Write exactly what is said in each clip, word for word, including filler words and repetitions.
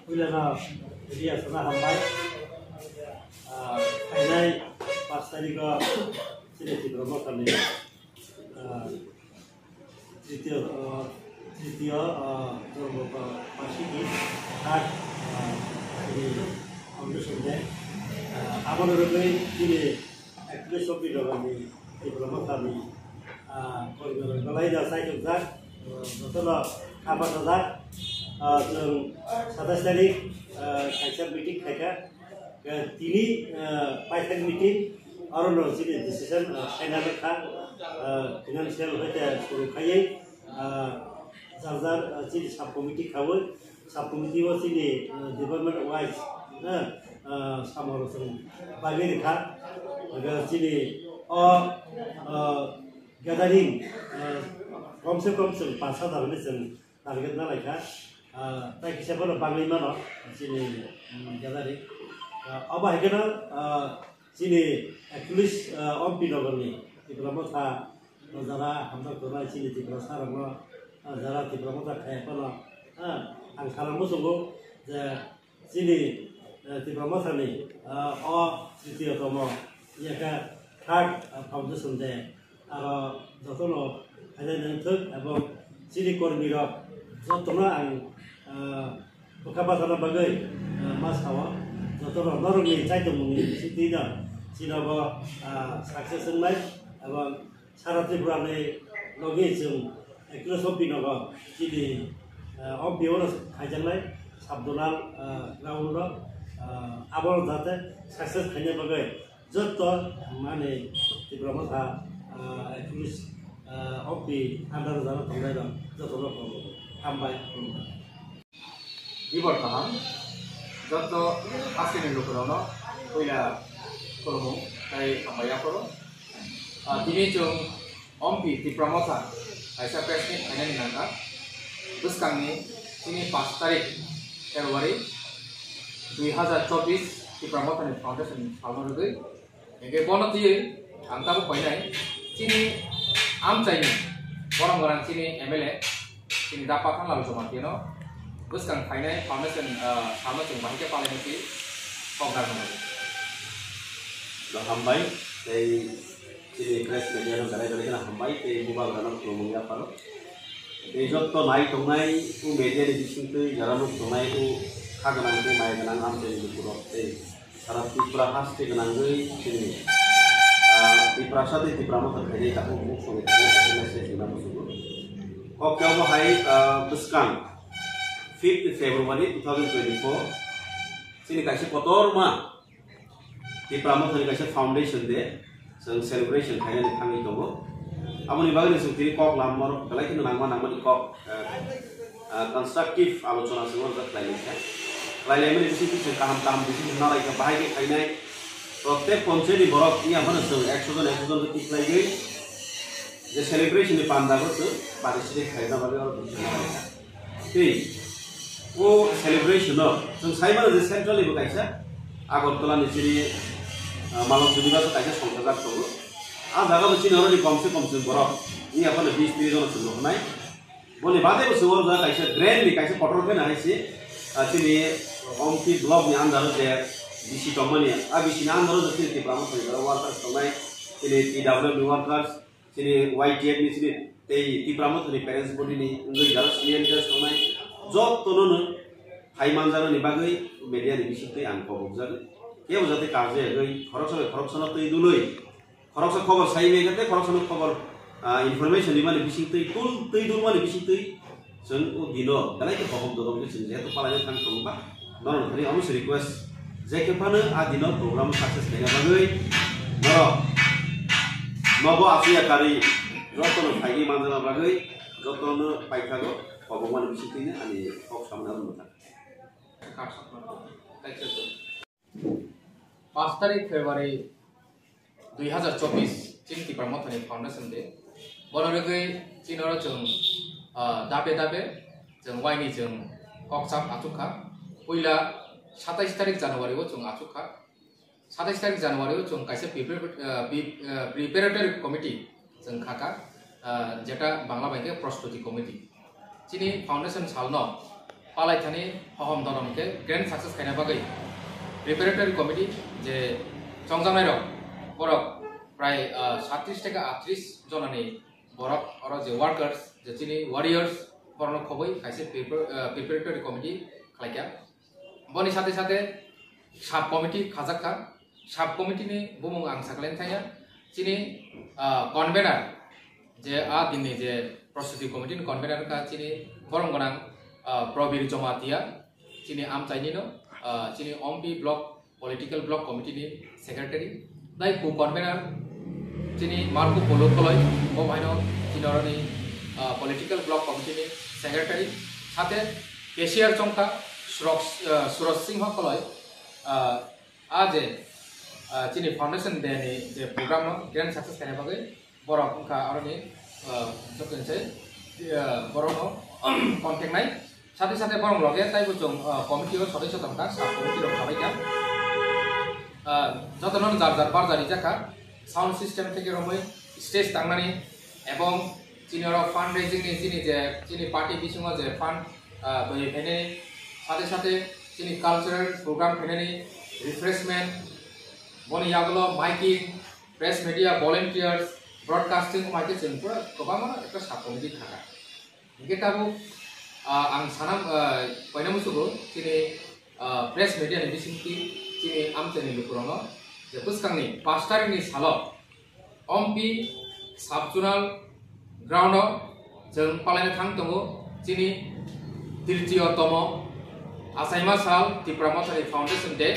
Puilano media sana hambai. Ah, phainai pash tarikh o chini Tipra Mothani, ah, tritiyo, ah, tritiyo, ah, jormo ba-, bashiki third, ah, chini foundation day. Ah, aboni rwgwi chini Actually, Sopi Dogani, Tipra Mothani, ah, kormi rok belai no chaitok jak, ah, jotono kha pathajak. Ah, chwng satais tarik, ah, kaisa meeting khaikha. Ah, tini, ah, paithak meeting, aro no chini decision, ah, final kha, ah, financial hoite suru khaiwi, ah, jar jar, ah, chini sub committee khawi, sub committee o chini, ah, department wise, ah, ah, samung rok chwng bagwi rikha. Aga chini o, ah, gathering, ah, kom se kom chwng panch hajar hinwi chwng target na laikha. Ah, tai kisa bono bagwi mano chini, mm, gathering. Ah, obo hai kheno, ah, chini actually, ah, Ompi Nogorni Tipra Motha jara hamjak tongnai chini Tiprasa rokno, ah, jara Tipra Motha khaya phano, ah, ang sana muchungo je chini, eh, Tipra Mothani, ah, o tritiyotomo yakha third, ah, foundation day aro jotono phainai nangthok ebong chini kormi rok jotono ang, ah, bwkha bathana bagwi, ah, ma sao jotono norokni chaitongmungni bisingtwino chinobo, ah, success wngnai ebong Sara Tripura ni logi chwng Ekro Sopi nogo chini, ah, Ompi o no khaijaknai sub zonal, ah, ground o, ah, abo jate success khaina bagwi jotto mani Tipra Motha, ah, Ekro, ah, Ompi under jana tongnai rok jotono hambai. Bibor kaham, joto asini lukurokno puila khulumung tei hambai yaphuru. Ah, tini chwng Ompi Tipra Motha kaisa press meet khainani nangkha. Bwskangni chini pash tarik February dui hazar chobbish Tipra Mothani foundation salno rwgwi Hingke bono twiwi ang tabuk painai chini amchaini borok gwnang chini M L A chini da Pathang Lal Jamatia no bwskang phainai foundation, ah, salno chwng bahai khe palai nukwi kok dak nangwi. Hambai tei chini press media no belai belai kheno hambai tei bubagra no khulumung yapharo. Tei jotto nai tongnai o media ni bisingtwi jara nuk tongnai o kha gwnang tei mai gwnang amchaini lukurok tei Sara Tripura haste gwnangwi chini, ah, Tiprasa tei Tipra Motha khainai takhuk bukhuk songwi thangwi message rwna muchungo. Kok khe obo hai, ah, bwskang fifth February two thousand twenty-four chini kaisa kotorma Tipra Mothani kaisa foundation day. Chwng celebration khainani thangwi tongo. Aboni bagwi chwng tini kok lammarok belai kheno nangma nangmani kok, eh, eh, constructive alochona chwng orjak khlai laikha. Khlai laimani bisingtwi chwng kaham kaham decision na laikha, bahai khe khainai. Protek ponchayni borok wngya phano chwng ekso jon ekso jon khe tikhlaiwi je celebration ni pandago chwng participate khaina bagwi oro decision na laikha. Tei o celebration no chwng sai mano je central ni bo kaisa Agartala ni chini, ah, Malok Junivaso kaisa songchajak tongo. A jaga bo chini oroni kom se kom chwng borok wngya phano bis tris jono chwng rwkhnai. Boni bade bo chwng oro jaga kaisa grand ni kaisa kotor khe na hai se, ah, chini Ompi block ni under o je B C tongmani, a B C ni under o je chini Tipra Motha ni workers tongnai, chini T W F ni workers, chini Y T F ni chini tei Tipra Motha ni parents body ni wngwi jara senior leaders tongnai, jotono no hai manjana ni bagwi media ni bisingtwi ang kobokjak. Kebo jate karjagwi khoroksa bai khoroksa no twi dului, khoroksa khobor sai bai khe tei khoroksa no khobor, ah, information rimani bisingtwi tul twi dulmani bisingtwi Chwng o dino belai khe hohom dodom khe chwng jehetu palai thang tongo ba, norok thani omo se request je khe phano a dino program success khaina bagwi norok nogo achuya karwi jotono phaigwi manjana bagwi jotono paithago kobokmani bisingtwino ani kok samani abo mwthang. Pash tarik February dui hazar chobbish chini Tipra Mothani Foundation Day. Bono rwgwi chini oro chwng, ah, dabe dabe chwng waini chwng kokchap achukha. Puila satais tarik January o chwng achukha. Satais tarik January o chwng kaisa prepar-, ah, bi-, ah, preparatory committee chwng khaka, ah, jeta Bangla bai khe Prostuti Committee. Chini foundation salno Palaithani hohom dorom khe grand success khaina bagwi preparatory committee je chongjaknairok, borok prai, ah, satris theke atris jonani borok, oro je workers, je chini warriors, borokno khobwi kaisa prepar-, ah, preparatory committee khlaikha. Boni sate sate sub committee khajakha. Sub committee ni bumung ang saklen thaya. Chini, ah, convener, je a dinni je prostuti committee ni convener ka chini borom gwnang, ah, Probir Jamatia, chini amchaini no, ah, chini Ompi block, political block committee ni secretary. Tai co convener chini Marco Polo Koloi, bo baino chini oroni, ah, political block committee ni secretary. Sate cashier chongkha Suraj, ah, Suraj Singha Koloi, ah, a je, ah, chini foundation day ni je program no grand success khaina bagwi borok wngkha aroni, ah, joto se, ah, borok no contact nai. Sate sate borok loge taibo chwng, ah, committee o sodosyo tongkha, sub committee rok khabaikha. Ah, joto no jar jar barja rijakha, sound system theke romwi stage tangnani ebong chini oro fundraising ni chini je chini party bisingo je fund, ah, twi phainani sate sate chini cultural program phainani refreshment, boni yagulo miking, press media, volunteers, broadcasting, omo hai khe chwng pura kwbangma ekta sub committee thangkha. Hingke tabuk, ah, ang sanam, ah, koina musugo chini, ah, press media ni bisingtwi chini amchaini lukurokno je bwskangni pash tarikni salo Ompi sub-zonal ground o chwng palaina thang tongo chini tritiyo tomo achaima sal Tipra Mothani Foundation Day.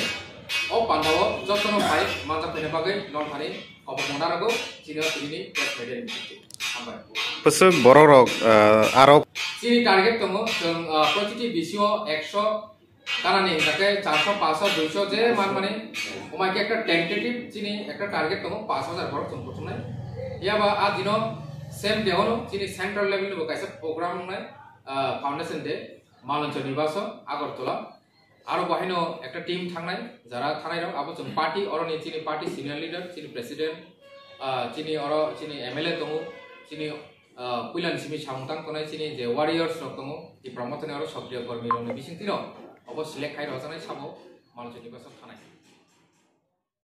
O pandao jotono phai manjak phaina bagwi nongthani khobokma narago chini o tinini press media ni bisingtwi. Hambai. Bwswk borok rok, ah, arok. Chini target tongo chwng, ah, protiti bisio ekso Kanani hingkha khe charso, paso, duiso je man mani, omai khe ekta tentative chini ekta target tongo, pash hajar borok chwng kuthumnai. Phiya ba a dino same day ono chini central level ni bo kaisa program wngnai, ah, Foundation Day, Maloncho Nibaso, Agartala. Aro bo haino ekta team thangnai, jara thanai rok abo chwng party, oroni chini party senior leader, chini president, ah, chini oro chini M L A tongo, chini ah, puilani simi samung tang tongnai chini je warriors rok tongo, Tipra Mothani oro sokriyo kormi rokni bisingtwi no obo select khai rwjaknai sabo Maloncho Nibaso thanai.